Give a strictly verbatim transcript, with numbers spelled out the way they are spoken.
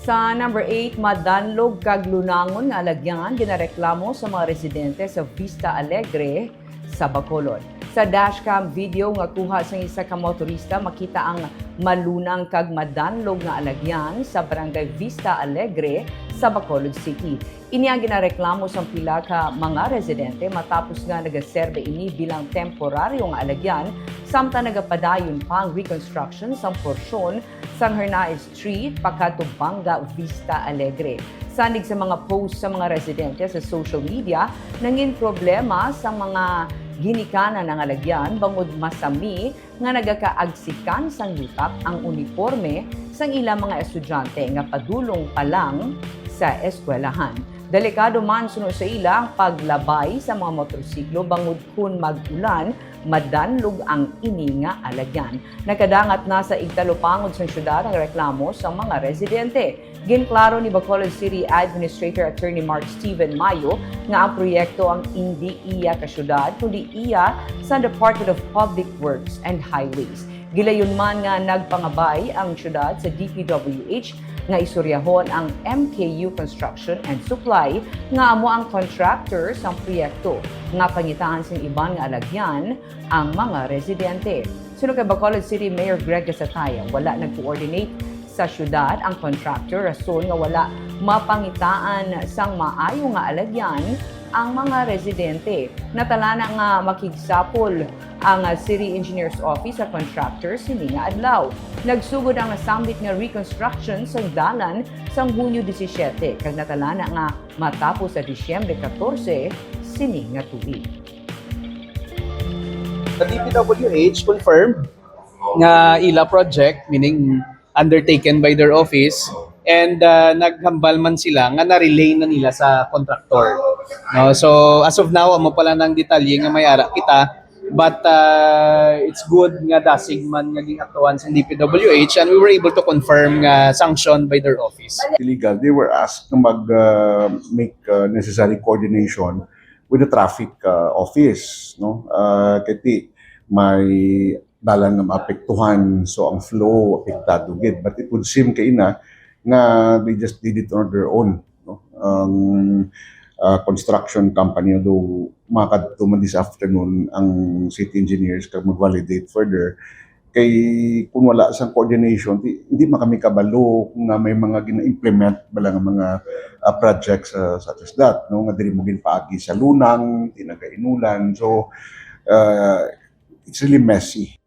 Sa number eight, madanlog kag lunangon nga alagyan ginareklamo sa mga residente sa Vista Alegre sa Bacolod. Sa dashcam video nga kuha sang isa ka motorista, makita ang malunang kag madanlog nga alagyan sa Barangay Vista Alegre sa Bacolod City. Ini ang ginareklamo sang pila ka mga residente matapos nga nagaserbe ini bilang temporaryo nga alagyan, samtang nagapadayon pa ang reconstruction sang porsyon sang Hernaez Street pakadto Banga Vista Alegre. Sandig sa mga post sa mga residente sa social media, nangin problema sa mga ginikanan ang alagyan bangod masami nga nagakaagsikan sang yutap ang uniporme sang ila mga estudyante nga padulong pa lang sa eskwelahan. Delikado man suno sa ila ang paglabay sa mga motorsiklo bangod kun mag-ulan, madanlog ang ini nga alagyan. Nakadangat na sa igtalupangod sang syudad ang reklamo sa mga residente. Ginklaro ni Bacolod City Administrator Attorney Mark Steven Mayo nga ang proyekto ang indi iya ka syudad, kundi iya sa Department of Public Works and Highways. Gilayon man nga nagpangabay ang syudad sa D P W H nga istoryahon ang M K U Construction and Supply nga amo ang contractor sang proyekto nga pangitaan sing iban nga alagyan ang mga residente. Suno kay Bacolod City Mayor Greg Gasataya, wala nag-coordinate sa syudad ang contractor, rason nga wala mapangitaan sang maayo nga alagyan ang mga residente. Natalana nga makigsapol ang, ah, City Engineer's Office sa contractor sini nga adlaw. Nagsugod ang nasambit nga reconstruction sang dalan sang Hunyo disisiete, kag natalana nga matapos sa Disyembre katorse sini nga tuig. The D P W H confirmed nga ila project, meaning undertaken by their office, and, uh, naghambal man sila nga na-relay na nila sa contractor. No? So, as of now, amo pa lang ang detalye nga may ara kita, but, uh, it's good nga dasig man nga ging-aktuhan sa D P W H, and we were able to confirm nga sanctioned by their office. Illegal, they were asked na mag, uh, make, uh, necessary coordination with the traffic, uh, office, no? Uh, kay ti may dalan nga maapektuhan, so ang flow apektado gid. But it would seem kay ina nga they just did it on their own, no? Ang, uh, construction company, although makadto man this afternoon ang city engineers kag mag-validate further, kay kung wala sang coordination, di, di man kami kabalo nga may mga gina-implement bala nga mga, ah, projects, ah, such as that, no, nga diri mo ginpaagi sa lunang, di nagainulan. So, ah, it's really messy.